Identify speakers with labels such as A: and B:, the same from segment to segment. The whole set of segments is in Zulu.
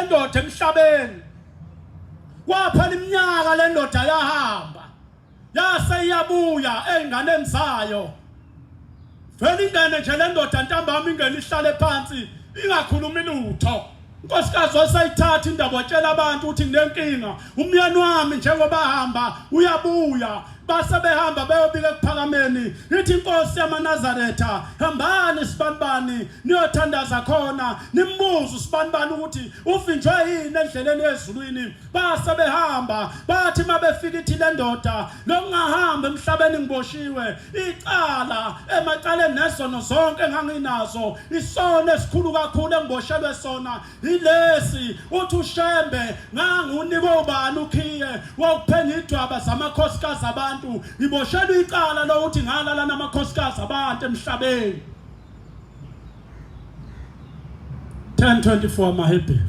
A: ndoda emhlabeni. Kwaphela iminyaka le ndoda yahamba. Yase iyabuya ezinganeni zayo. Vele ingane nje le ndoda ntambama ingene ihlale phansi ingakhulumi lutho. Unkosikazi wasayithatha indaba watshela abantu ukuthi nginenkinga umyeni wami njengoba hamba uyabuya base behamba beyobika ekuphakameni ithi inkosi yamaNazaretha hambani sibanibani niyothandaza khona nimbuze usibanibani ukuthi uvinjwe yini endleleni ezulwini Base behamba bathi mabefika ithi le ndoda lokungahamba emhlabeni ngiboshiwe icala emacaleni nezono zonke enganginazo isono esikhulu kakhulu engiboshelwe sona yilesi uthi uShembe ngangunikwe ubani ukhiye wokuphenya idwaba zamakhosikazi abantu ngiboshelwe icala lokuthi ngalala namakhosikazi abantu emhlabeni 10:24 amaHebheru.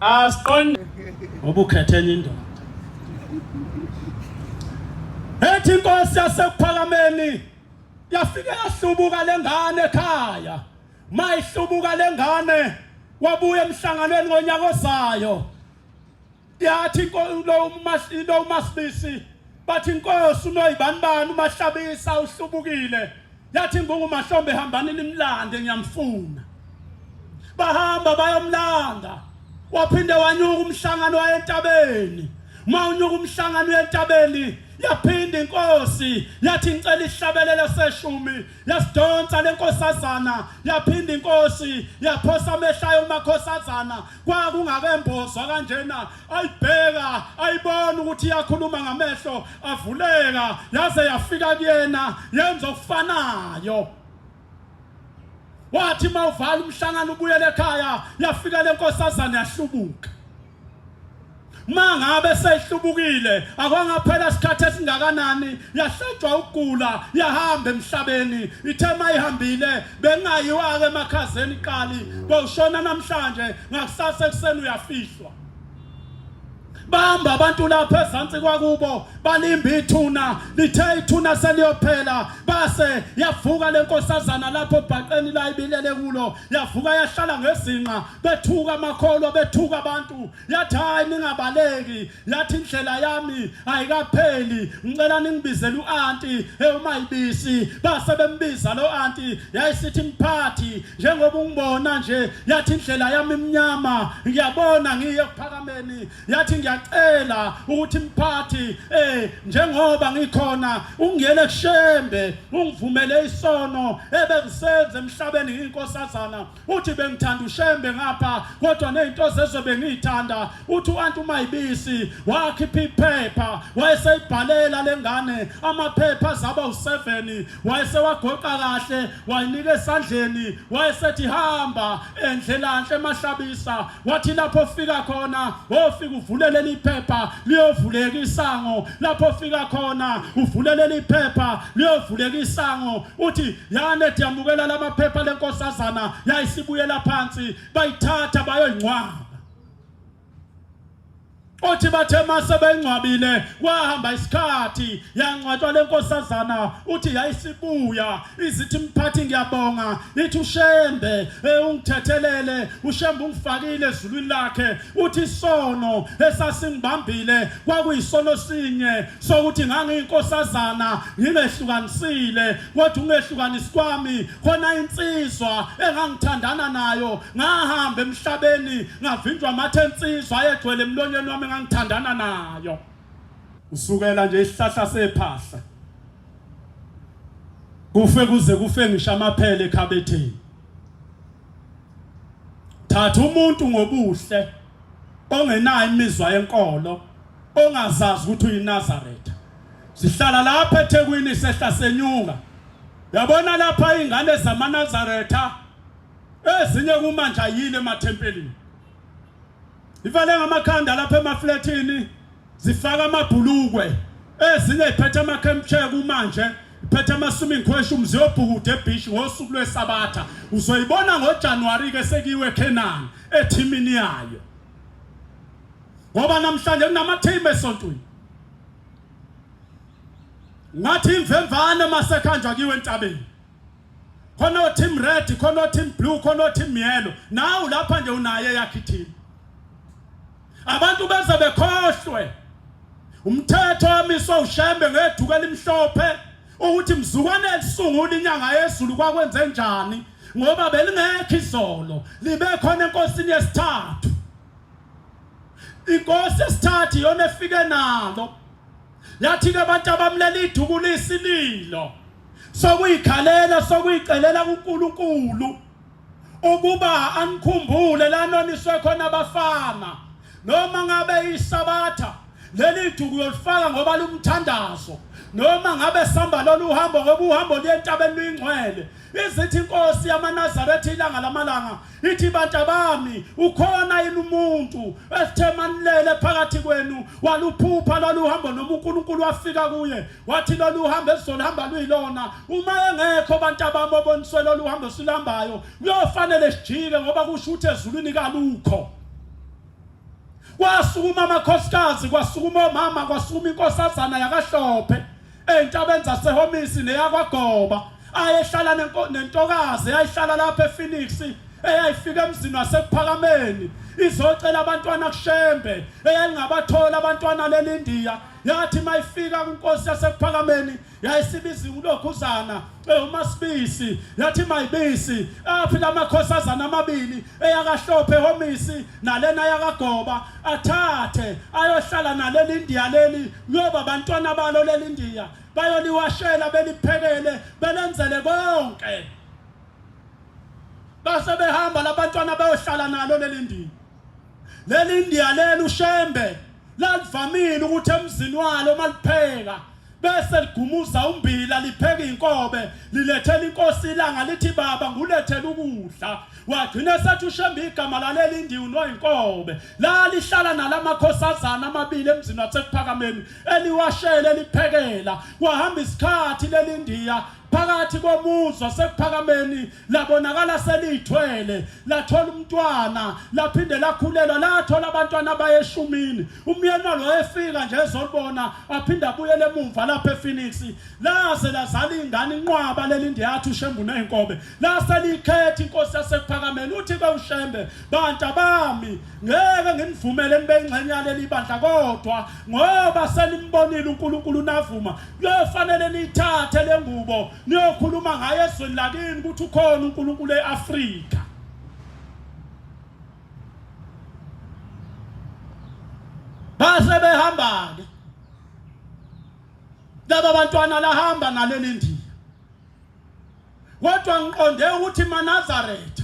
B: Asiqonde
A: ngoba ukhethe enye indoda. Ethi inkosi yasekuphakameni yafike yahlubuka lengane ekhaya. Mayihlubuka lengane wabuya emhlanganweni ngonyaka ozayo. Yathi lo uMasibisi bathi inkosi unoyibanibani uMahlabisa uhlubukile. Yathi ngungu Mahlombe hambani nimlande ngiyamfuna. Bahamba bayomlanda. Waphinde wanyuka umhlangano wayentabeni. Uma unyuka umhlangano uyentabeni yaphinda inkosi yathi ngicela ihlabelelo seshumi yasidonsa lenkosazana yaphinda inkosi yaphosa amehlo ayo kumakhosazana Kwakungakembozwa kanjena ayibheka ayibona ukuthi iyakhuluma ngamehlo avuleka yaze yafika kuyena yenza okufanayo. Wathi mawuvala umhlangano ubuyele ekhaya yafika lenkosazana yahlubuka. Mangabe seyihlubukile akwangaphela isikhathi esingakanani yahlatshwa ukugula yahamba emhlabeni ithe mayihambile bengayiwa-ke emakhazeni qali bowushona namhlanje ngakusasa ekuseni uyafihlwa bamba abantu lapha ezansi kwakubo balimba ithuna lithe ithuna seliyophela base yavuka lenkosazana lapho bhaqeni la ibilele kulo yavuka yahlala ngezinqa bethuka amakholwa bethuka abantu yathi hayi ningabaleki yathi indlela yami ayikapheli ngicela ningibizele uanti ewumayibisi base bembiza lo anti yayisithi mphathi njengoba ungibona nje yathi indlela yami imnyama ngiyabona ngiye ekuphakameni yathi ngiyacela ukuthi mphathi eh njengoba ngikhona ungiyele kushembe ungivumele isono ebengisenze emhlabeni ngiyinkosazana Uthi bengithanda uShembe ngapha kodwa nezinto zezwe bengiyithanda. Uthi uAnti uMayibisi wakhipha iphepha wayeseyibhalela lengane amaphepha azaba u7 wayesewagoqa kahle wayinika esandleni wayesethi hamba endlelanhle emahlabisa wathi lapho fika khona wofika uvule leli phepha liyovuleka isango lapho fika khona uvule leli phepha liyovuleka isango uthi Yanet yamukela lamaphepha lenkosazana yayisibuyela phansi bayithatha bayoyingcwaba. Othi bathe mase bengcwabile kwahamba isikhathi yangcwatshwa lenkosazana uthi yayisibuya izithi mphathi ngiyabonga ithi uShembe eh, ungithethelele uShembe ungifakile ezulwini lakhe uthi isono esasingibambile kwakuyisono sinye sokuthi ngangiyinkosazana ngingehlukanisile kodwa ungehlukanisi kwami khona insizwa engangithandana nayo ngahamba emhlabeni ngavinjwa amathe ensizwa ayegcwele emlonyeni wami engangithandana nayo usukela nje isihlahla sephahla kufe kuze kufe ngisho amaphele ekhabetheni thatha umuntu ngobuhle ongenayo imizwa yenkolo ongazazi ukuthi uyiNazaretha sihlala lapha eThekwini sehla senyuka yabona lapha izingane zamaNazaretha ezinye kumanje ayile emathempelini ivale ngamakhanda lapha emafletini zifaka amabhulukwe ezinye iphethe ama-camp chair kumanje iphethe ama-swimming costume ziyobhukuda ebhishi ngosuku lwesabatha uzoyibona ngojanuwari ke sekuyiwe eKhenani ethimini yayo ngoba namhlanje kunamathim esontweni ngathi imvemvane masekhanjwa kiwe entabeni khona o-team red khona o-team blue khona o-team yellow nawe lapha nje unaye yakhe team. Abantu beze bekhohlwe umthetho wamiswa uShembe ngeduku elimhlophe ukuthi mzukwane elisungula inyanga yezulu kwakwenze njani ngoba belingekho izolo libe khona enkosini yesithathu. Inkosi yesithathu iyona efike nalo yathi ke abantu abamlela iduku lisililo sokuyikhalela sokuyicelela kuNkulunkulu ukuba anikhumbule lanoniswe khona abafana noma ngabe isabatha leli duku uyolifaka ngoba lumthandazo noma ngabe sihamba lolu hambo ngoba uhambo luye entabeni luyingcwele izithi inkosi yamaNazaretha ilanga lamalanga ithi bantu bami ukhona yini umuntu esithe manilele phakathi kwenu waluphupha lolu hambo noma uNkulunkulu wafika kuye wathi lolu hambo esizolihamba luyilona uma engekho bantu abami oboniswe lolu hambo esiluhambayo kuyofanele sijike ngoba kusho ukuthi ezulwini kalukho. Kwasukuma amakhosikazi, kwasukuma omama, kwasukuma inkosazana yakaHlophe ey'ntabeni zaseHomisi neyakwaGoba ayehlala nentokazi eyayihlala lapha ePhoenix eyayifika emzini waseKuphakameni izocela abantwana kuShembe eyayingabathola abantwana leli Ndiya. Yathi mayifika kunkosi yaseKuphakameni yayisibiza ulokhuzana uMasibisi yathi mayibisi aphi lamakhosazana amabili eyakaHlophe eHomisi nalena yakaGoba athathe ayohlala naleli Ndiya leli kuyoba abantwana balo leli Ndiya bayoliwashela beliphekele belenzele konke base behamba labantwana bayohlala nalo leli Ndiya. Leli Ndiya leli uShembe lalivamile ukuthi emzini walo malipheka bese ligumuza umbila lipheka inkobe lilethela inkosi ilanga lithi baba ngulethela ukudla. Wagcina sethi uShembe igama laleli Ndiya uNoyinkobe. Lalihlala nalamakhosazana amabili emzini waseKuphakameni eliwashele liphekela. Kwahamba isikhathi leli Ndiya phakathi komuzi waseKuphakameni labonakala seliyithwele lathola umntwana laphinde lakhulelwa lathola abantwana abayeshumini. Umyeni walo wayefika nje ezolibona aphinde abuyele emumva lapha ePhoenix laze lazala ingane inqwaba leli Ndiya yathi uShembe uney'nkobe lase liyikhetha inkosi yaseKuphakameni. Uthi ke uShembe bantu abami ngeke nginivumele nibe ingxenye yaleli bandla kodwa ngoba senimbonile uNkulunkulu navuma kuyofanele niyithathe le ngubo niyokhuluma ngayo ezweni lakini ukuthi ukhona uNkulunkulu e-Afrika. Base behamba-ke laba bantwana lahamba naleli Ndiya. Kodwa ngiqonde ukuthi maNazaretha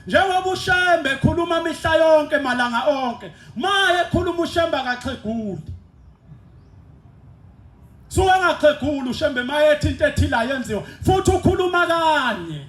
A: njengoba uShembe ekhuluma mihla yonke malanga onke maye ekhuluma uShembe akaxheguli suke angaxheguli uShembe maye ethi into ethile ayenziwa futhi ukhuluma kanye.